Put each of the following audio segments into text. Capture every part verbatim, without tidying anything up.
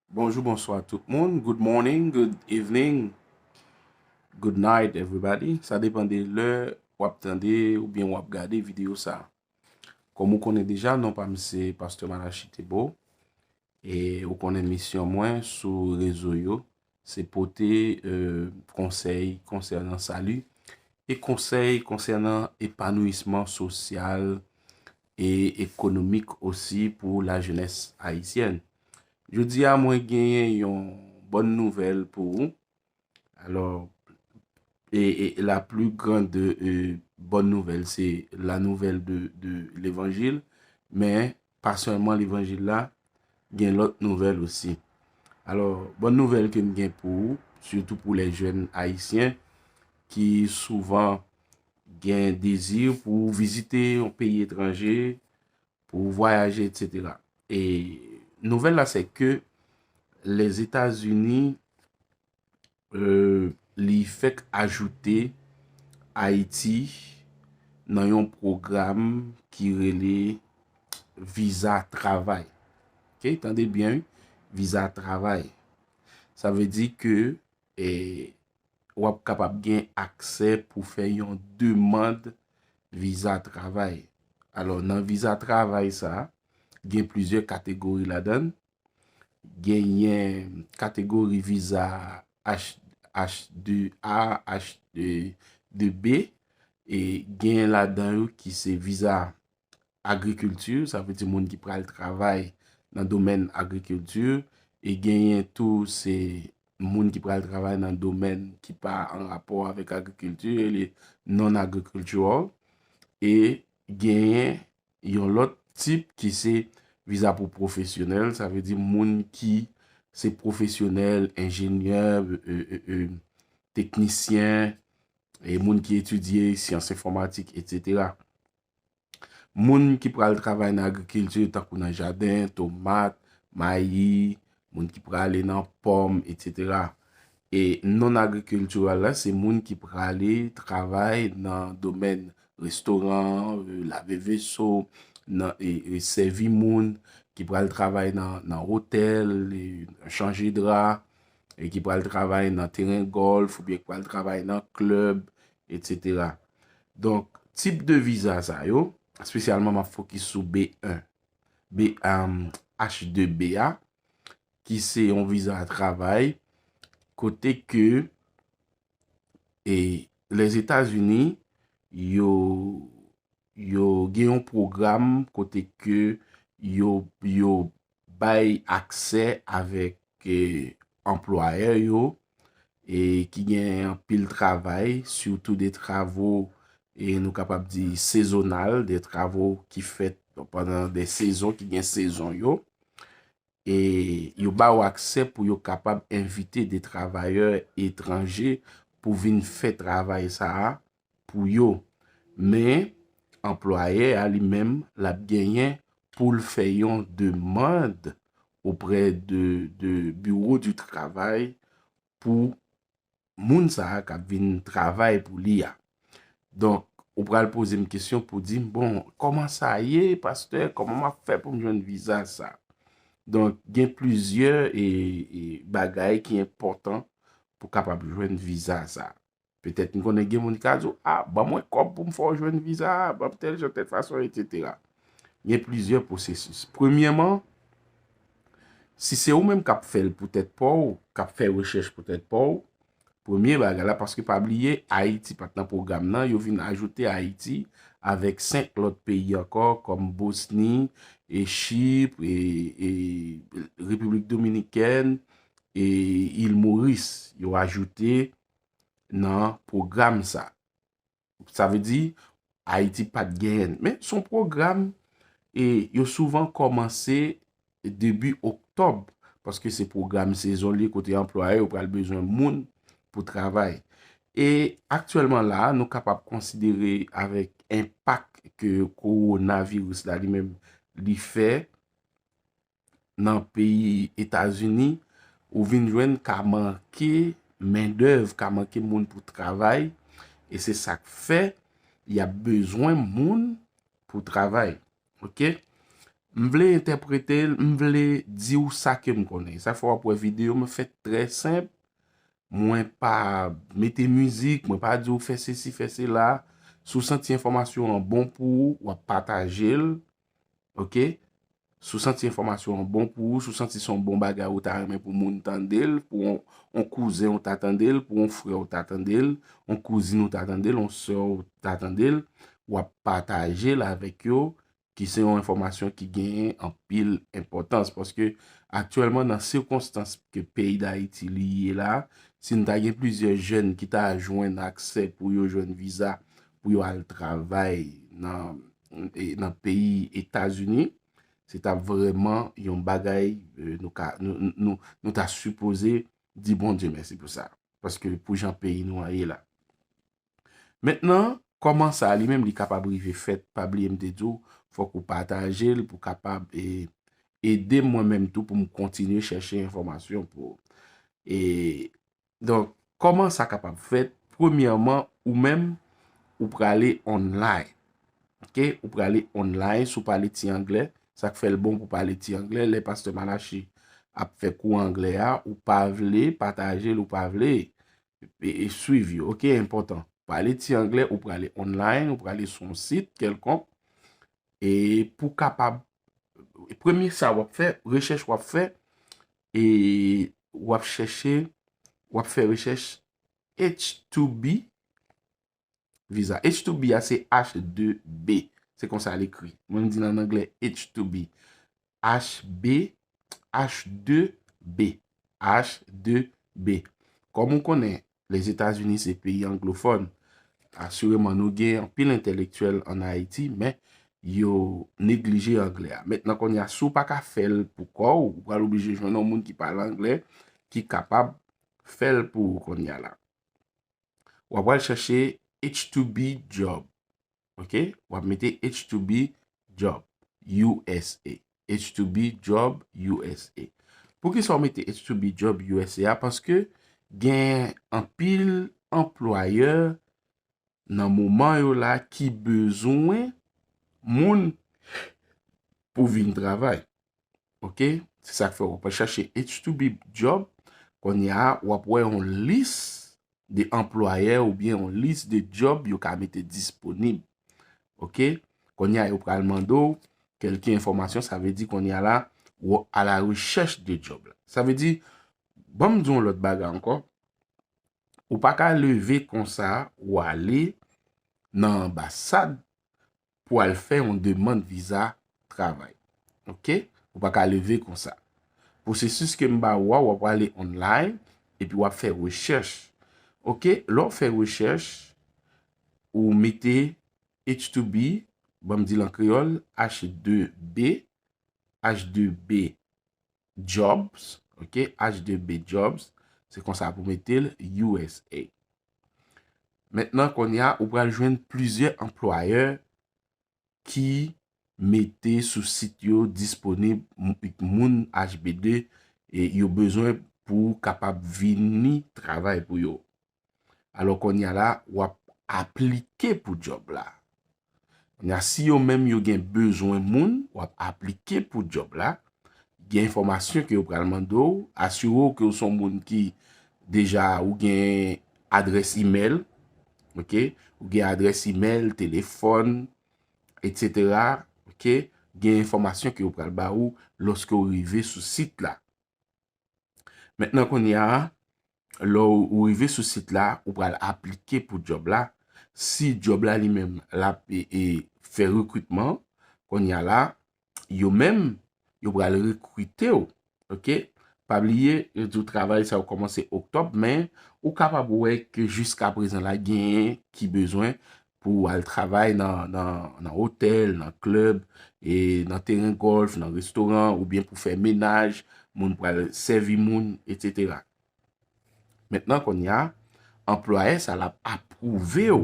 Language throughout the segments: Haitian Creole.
Bonjou, bonswa tout moun. Good morning, good evening, good night, everybody. Sa depann de lè w ap tande oubyen w ap gade videyo sa. Kòm ou konnen deja, non pa m se Pastè Malachi Thébeau. E ou konnen misyon mwen sou rezo yo, se pote, e, konsèy konsènan sali e konsèy konsènan epanouisman sosyal e ekonomik osi pou lajenès ayisyèn. Jodi a, mwen genyen yon bòn nouvèl pou ou. Alò, e, e la plus grande, e, bonne nouvelle, se la nouvèl de, de levanjil, men pa sèlman levanjil la, gen lòt nouvèl osi. Alò, bòn nouvèl ke m gen pou ou, sitou pou lè jèn ayisyen ki souvan gen dezi pou vizite yon peyi etranje, pou vwayaje, etsetera. E nouvèl la, se ke Lèzetazini, e, li fèk ajoute Ayiti nan yon pwogram ki rele viza travay. Ok, tande byen, wi, viza travay. Sa vle di ke, e, w ap kapab gen aksè pou fè yon demann viza travay. Alò, nan viza travay sa, gen plizyè kategori ladan l. Genyen kategori viza H, H de A, H de, de B, e gen ladan yo ki se viza agrikilti, sa vle di moun ki pral travay nan domèn agrikilti, e genyen tou se moun ki pral travay nan domèn ki pa an rapò avèk agrikilti, e li non agricultural, e genyen yon lòt tip ki se viza pou pwofesyonèl, sa vle di moun ki se pwofesyonèl, enjenyè, e, e, e, teknisyen, e moun ki etidye syans enfòmatik, etsetera. Moun ki pral travay nan agrikilti, tankou nan jaden, tomat, mayi, moun ki prale nan pòm, etsetera. E non agrikiltiral la, se moun ki prale travay nan domèn restoran, e, lave veso, nan, e, e, sèvi moun, ki pral travay nan, nan otèl, e, chanje dra, e ki pral travay nan teren gòlf, oubyen ki pral travay nan klèb, etsetera. Donk, tip de viza sa yo, espesyalman m ap fokis sou B yen, B, um, H de B a, ki se yon viza travay, kote ke, e, Lèzetazini, yo, yo gen yon pwogram kote ke yo, yo bay aksè avèk, e, anplwayè yo, e ki gen anpil travay, sitou de travo, e nou kapab di sezonal, de travo ki fèt pandan de sezon, ki gen sezon yo. E yo ba w aksè pou yo kapab envite de travayè etranje pou vin fè travay sa a pou yo. Men, anplwayè a li menm, l ap genyen pou l fè yon demann oprè de, de Bureau du Travail pou moun sa a k ap vin travay pou li a. Donk, ou pral poze m kesyon pou di m, bon, kòman sa ye, pastè? Kòman m ap fè pou m jwenn viza sa? Donk, gen plizyè, e, e, bagay ki enpòtan pou kapab jwenn viza sa. Petèt, m konnen gen moun ki ka di w, a, ban mwen kòb pou m fè w jwenn viza a, ban m tèl jan, tèl fason, etsetera. Gen plizyè pwosesis. Premyèman, si se ou menm k ap fè l pou tèt pa w, k ap fè rechèch pou tèt pa w, premye bagay la, paske pa bliye, Ayiti pa t nan pwogram nan, yo vin ajoute Ayiti avèk senk lòt peyi ankò, kòm Bosni, e Chip, e, e Repiblik Dominikèn, e Il Moris. Yo ajoute nan pwogram sa. Sa vle di, Ayiti pa t genyen l. Men, se yon pwogram, e yo souvan kòmanse debi oktòb, paske se pwogram sezon li, kote anplwayè yo pral bezwen moun pou travay. E aktyèlman la a, nou kapab konsidere avèk enpak ke kowonaviris la li menm li fè, nan peyi Etazini, ou vin jwenn ka manke mendèv, ka manke moun pou travay, e se sa k fè y ap bezwen moun pou travay. Ok? m vle entèprete l, m vle di w sa ke m konnen. Sa fè w ap wè videyo m fèt trè senp. Mwen pa mete mizik, mwen pa di w fè sesi, fè sela. Si w santi enfòmasyon an bon pou ou, w ap pataje l. Oke? Si w santi enfòmasyon an bon pou ou, si w santi se yon bon bagay ou ta renmen pou moun tande l, pou yon, yon kouzen ou ta tande l, pou yon frè ou ta tande l, yon kouzin ou ta tande l, yon sè ou ta tande l, w ap pataje l avèk yo, ki se yon enfòmasyon ki genyen anpil enpòtans. Paske aktyèlman, nan sikonstans ke peyi Dayiti li ye la, si n ta gen plizyè jèn ki ta jwenn aksè pou yo jwenn viza pou yo al travay nan, e, nan peyi Etazini, se ta vrèman yon bagay, e, nou ka, nou, nou, nou, nou ta sipoze di Bondye mèsi pou sa. Paske pou jan peyi nou an ye la. Mentnan, kòman sa li menm li kapab rive fèt? Pa bliye m te di w, fòk ou pataje l pou kapab, e, ede mwen menm tou pou m kontinye chèche enfòmasyon pou ou. E, donk, kòman sa kapab fèt? Premyèman, ou menm, ou prale online. Oke? Ou prale online, si w pale ti anglè, sa k fè l bon pou pale ti anglè, lè pastè Malachi ap fè kou anglè a, ou pa vle pataje l, ou pa vle e, e swiv yo. Oke, enpòtan. Pale ti anglè, ou prale online, ou prale sou yon sit kèlkonk. E pou kapab, premye sa w ap fè, rechèch w ap fè, e w ap chèche, w ap fè rechèch H two B viza. H two B a se H two B. Se konsa l ekri. Mwen m di l an anglè H two B. H B, H two B, H two B. Kòm ou konnen, Lèzetazini se peyi anglofòn. Asireman, nou gen anpil entèlektyèl ann Ayiti, men yo neglije anglè a. Mentnan, kounye a, si w pa ka fè l pou kò w, ou pral oblije jwenn yon moun ki pale anglè, ki kapab fè l pou ou kounye a la. W ap pral chèche H two B job. Oke? W ap mete H two B job U S A. H two B job U S A. Poukisa w mete H two B job U S A a? Paske gen anpil anplwayè nan moman yo la ki bezwen moun pou vin travay. Oke? Se sa k fè w ap chèche H two B job. Kounye a, w ap wè yon lis de anplwayè oubyen yon lis de job yo ka mete disponib. Oke? Kounye a, yo pral mande w kèlke enfòmasyon, sa vle di kounye a la, ou à la recherche de job la. Sa vle di, ban m di w yon lòt bagay ankò, ou pa ka leve konsa, ou ale nan anbasad pou al fè yon demann viza travay. Oke? Ou pa ka leve konsa. Pwosesis ke m ba ou a, w ap ale online, epi w ap fè rechèch. Oke? Lè w fè rechèch, ou mete H two B, ban m di l an kreyòl, H two B, H two B jobs, oke? H two B jobs, se konsa pou mete l, U S A. Mentnan, kounye a, ou pral jwenn plizyè anplwayè ki mete sou sit yo disponib m-, moun H B D, e yo bezwen pou kapab vini travay pou yo. Alò, kounye a la, w ap aplike pou job la. Kounye a, si yo menm yo gen bezwen moun, w ap aplike pou job la. Gen enfòmasyon ke yo pral mande w, asire w ke w se yon moun ki deja ou gen adrès imèl, oke? Ou gen adrès imèl, telefòn, etsetera, oke? Gen enfòmasyon ke yo pral ba ou lòske w rive sou sit la. Mentnan, kounye a, lè w, ou rive sou sit la, ou pral aplike pou job la. Si job la li menm, l ap, e, e, fè rekritman, kounye a la, yo menm, yo pral rekrite w. Oke? Pa bliye, yo di w travay sa yo kòmanse oktòb, men ou kapab wè ke jiskaprezan la, genyen ki bezwen pou al travay nan, nan, nan otèl, nan klèb, e nan teren gòlf, nan restoran, oubyen pou fè menaj, moun pral sèvi moun, etsetera. Mentnan, kounye a, anplwayè sa l ap apwouve w.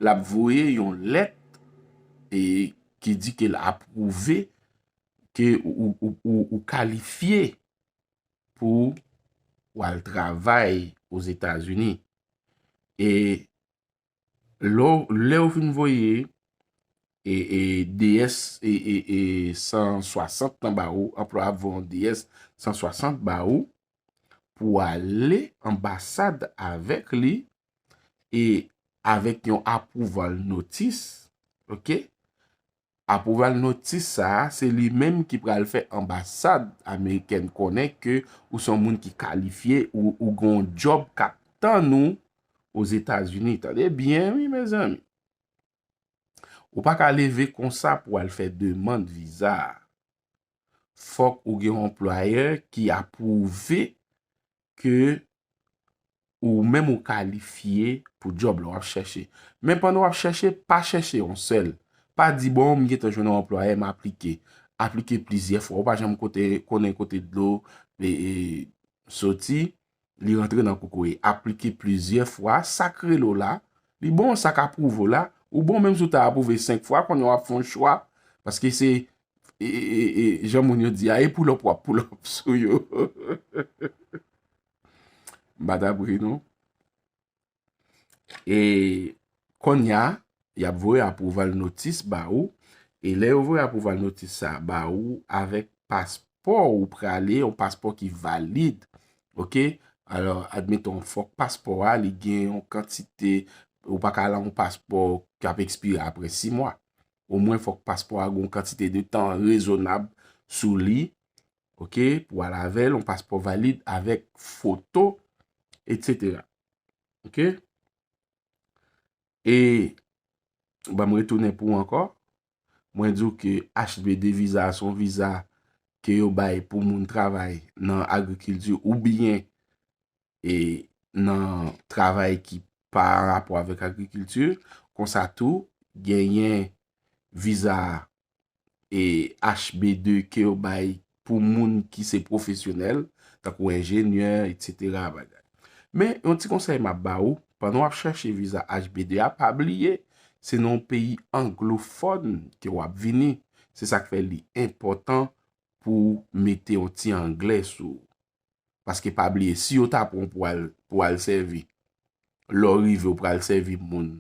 L ap voye yon lèt, e, ki di ke l apwouve ke ou, ou, ou, ou kalifye pou w al travay Ozetazini. E lè w, lè w fin voye e, e, D S, e, e, e, san swasant nan ba ou, anplwayè ap voye yon D S san swasant ba ou, pou ale anbasad avèk li, e avèk yon approval notice, oke? Approval notice sa a, se li menm ki pral fè anbasad amerikèn konnen ke ou se yon moun ki kalifye, ou, ou gen yon djòb k ap tann ou Ozetazini. Tande byen, wi, mezanmi. Ou pa ka leve konsa pou al fè demann viza a. Fòk ou gen yon anplwayè ki apwouve ke ou menm ou kalifye pou djòb la w ap chèche. Men pandan w ap chèche, pa chèche yon sèl. Pa di, "Bon, m gentan jwenn yon anplwayè, m aplike." Aplike plizyè fwa. Ou pa janm kote, konnen kote dlo, e, e, soti, li rantre nan kokoye. Aplike plizyè fwa, sa k rele w la, li bon, sa k apwouve w la, ou bon, menm si w ta apwouve senk fwa, kounye a w ap fè yon chwa, paske se, e, e, e, e, jan moun yo di a, e pull up w ap pull up sou yo. M pa t ap ri, non. E kounye a, y ap voye apwouval notis ba ou. E lè yo voye apwouval notis sa ba ou, avèk paspò ou prale, yon paspò ki valid. Oke? Alò, admeton, fòk paspò a, li gen yon kantite, ou pa ka al ak yon paspò k ap ekspire apre sis mwa. Omwen, fòk paspò a gen yon kantite de tan rezonab sou li, oke, pou al avè l, yon paspò valid avèk foto, etsetera. Oke? E, ban m retounen pou ou ankò. Mwen di w ke H B de viza a se yon viza ke yo bay pou moun travay nan agrikilti oubyen, e, nan travay ki pa an rapò avèk agrikilti. Konsa tou, genyen viza, e, H B de ke yo bay pou moun ki se pwofesyonèl, tankou enjenyè, etsetera, bagay. Men, yon ti konsèy m ap ba ou, pandan w ap chèche viza H B de a, pa bliye, se nan yon peyi anglofòn ke w ap vini. Se sa k fè li enpòtan pou w mete yon ti anglè sou ou. Paske pa bliye, si yo ta pran w pou al, pou al sèvi, lè w rive, w pral sèvi moun,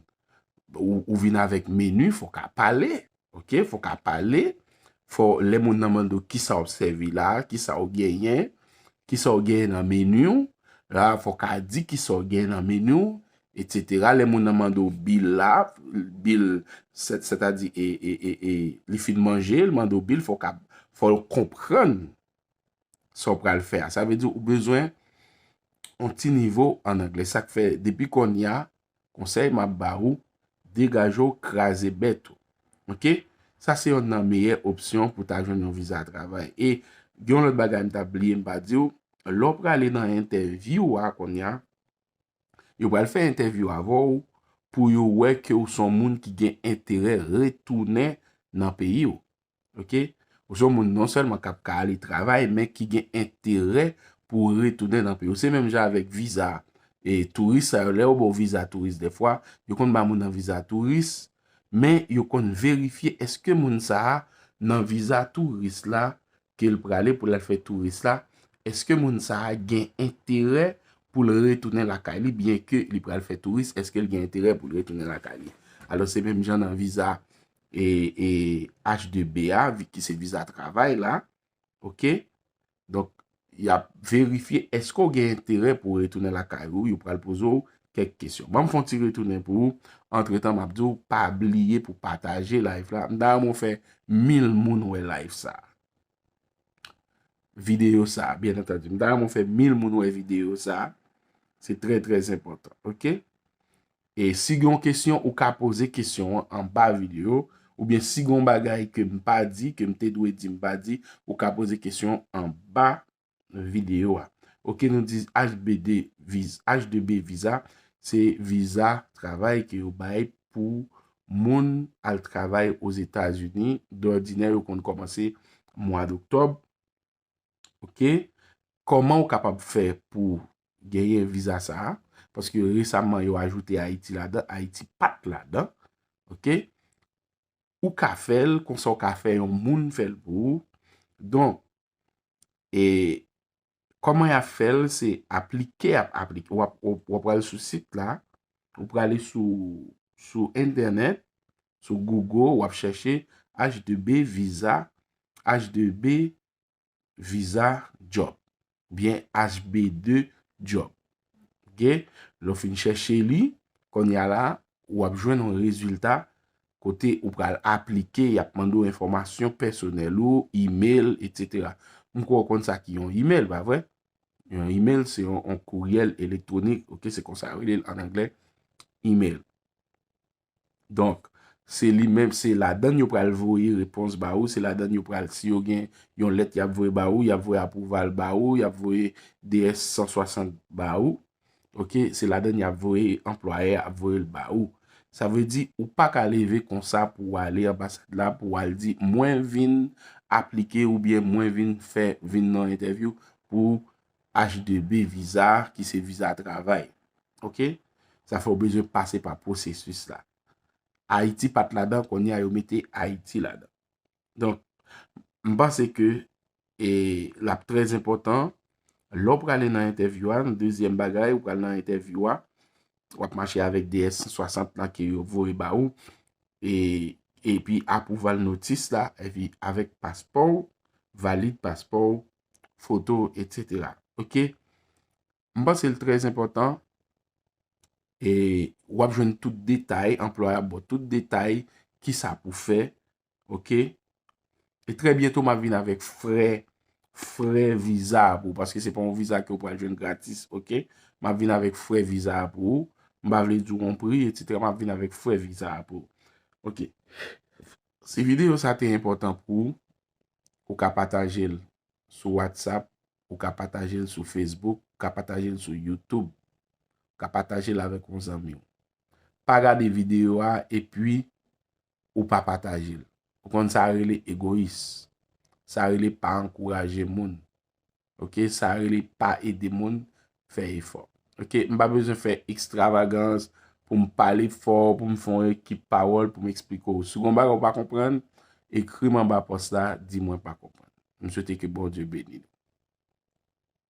ou, ou vin avèk meni, fòk w ka pale, oke? Fòk w ka pale. Fò, lè moun nan mande w kisa w ap sèvi la, kisa w genyen, kisa w genyen nan meni w, la, fòk w ka di kisa w genyen nan meni w, etsetera. Lè moun nan mande w bil la, bil, sè-, sètadi, e, e, e, e, li fin manje, li mande w bil, fòk w ka, fò l konprann sa w pral fè a. Sa vle di ou bezwen yon ti nivo an anglè. Sa k fè, depi kounye a, konsèy m ap ba ou, degaje w, kraze bèt ou. Oke? Sa se yonn nan meyè opsyon pou ta jwenn yon viza travay. E gen yon lòt bagay m t ap bliye, m pa di w, lè w prale nan entèvyou a kounye a, yo pral fè entèvyou avè w pou yo wè ke w se yon moun ki gen enterè retounen nan peyi w. Oke? Ou se yon moun non sèlman k ap ka ale travay, men ki gen enterè pou w retounen nan peyi w. Se menm jan avèk viza, e, touris sa yo, lè yo ba w viza touris dèfwa, yo konn ba moun nan viza touris, men yo konn verifye èske moun sa a nan viza touris la ke l prale pou l al fè touris la, èske moun sa a gen enterè pou l retounen lakay li, byen ke li pral fè touris, èske l gen enterè pou l retounen lakay li? Alò, se menm jan nan viza, e, e, H de B a, vi-, ki se viza travay la, oke? Donk, y ap verifye èske w gen enterè pou w retounen lakay ou, yo pral poze w kèk kesyon. Ban m fè yon ti retounen pou ou. Antretan, m ap di w, pa bliye pou pataje live la. M ta renmen w fè mil moun wè live sa. Videyo sa, byen antandi. M ta renmen w fè mil moun wè videyo sa. Se trè, trè enpòtan, oke? E si gen yon kesyon, ou ka poze kesyon an anba videyo, oubyen si gen yon bagay ke m pa di, ke m te dwe di, m pa di, ou ka poze kesyon anba videyo a. Oke, nou di H B de viz-, H de B viza, se viza travay ke yo bay pou moun al travay Ozetazini. Dòdinè, yo konn kòmanse mwa doktòb. Oke? Kòman ou kapab fè pou genyen viza sa a? Paske resaman, yo ajoute Ayiti ladan, Ayiti pa t ladan. Oke? Ou ka fè l, konsa w ka fè yon moun fè l pou ou. Donk, e kòman y ap fè l? Se aplike, y ap aplike. W ap, w ap, w ap pral sou sit la, ou prale sou, sou entènèt, Sou Google, w ap chèche H deux B visa, H deux B visa job, oubyen H B deux job. Ok? Lè w fin chèche li, kounye a la, w ap jwenn yon rezilta kote ou pral aplike, y ap mande w enfòmasyon pèsonèl ou, email, et cetera. M kwè w konn sa ki yon email, pa vre? Yon email, se yon, yon kouryèl elektwonik, ok? Se konsa yo rele l an anglè, email. Donk, se li menm, se ladann yo pral voye repons ba ou, se ladann yo pral, si yo gen yon lèt y ap voye ba ou, y ap voye apwouval ba ou, y ap voye D S san swasant ba ou. Ok, se ladann y ap voye, anplwayè ap voye l ba ou. Sa vle di, ou pa ka leve konsa pou w ale anbasad la, pou w al di, mwen vin aplike oubyen mwen vin fè, vin nan entèvyou pou H deux B viza, ki se viza travay. Ok? Sa fè w bezwen pase pa pwosesis la. Ayiti pa t ladan, kounye a yo mete Ayiti ladan. Donk, m panse ke, e, l ap trè enpòtan, lè w prale nan entèvyou a, dezyèm bagay, ou pral nan entèvyou a, w ap mache avèk D S san swasant lan ke yo voye ba ou, e, epi apwouval notis la, epi avèk paspò w, valid paspò w, foto, et cetera. Ok? M panse l trè enpòtan, e w ap jwenn tout detay, anplwayè ap ba w tout detay, kisa pou fè, ok? E trè byento, m ap vin avèk frè, frè viza a pou ou, paske se pa yon viza ke w pral jwenn gratis, ok? M ap vin avèk frè viza a pou ou. M pa vle di w yon pri, et cetera. M ap vin avèk frè viza a pou ou. Ok. Si videyo sa te enpòtan pou ou, ou ka pataje l sou WhatsApp, ou ka pataje l sou Facebook, ou ka pataje l sou YouTube, ou ka pataje l avèk yon zanmi w. Pa gade videyo a epi ou pa pataje l. Ou konn sa rele egoyis. Sa rele pa ankouraje moun. Ok, sa rele pa ede moun fè efò. Ok, m pa bezwen fè ekstravagans pou m pale fò, pou m fè yon ekip pawòl, pou m eksplike w. Si w gen yon bagay ou pa konprann, ekri m anba pòs la, di mwen pa konprann. M swete ke Bondye beni nou.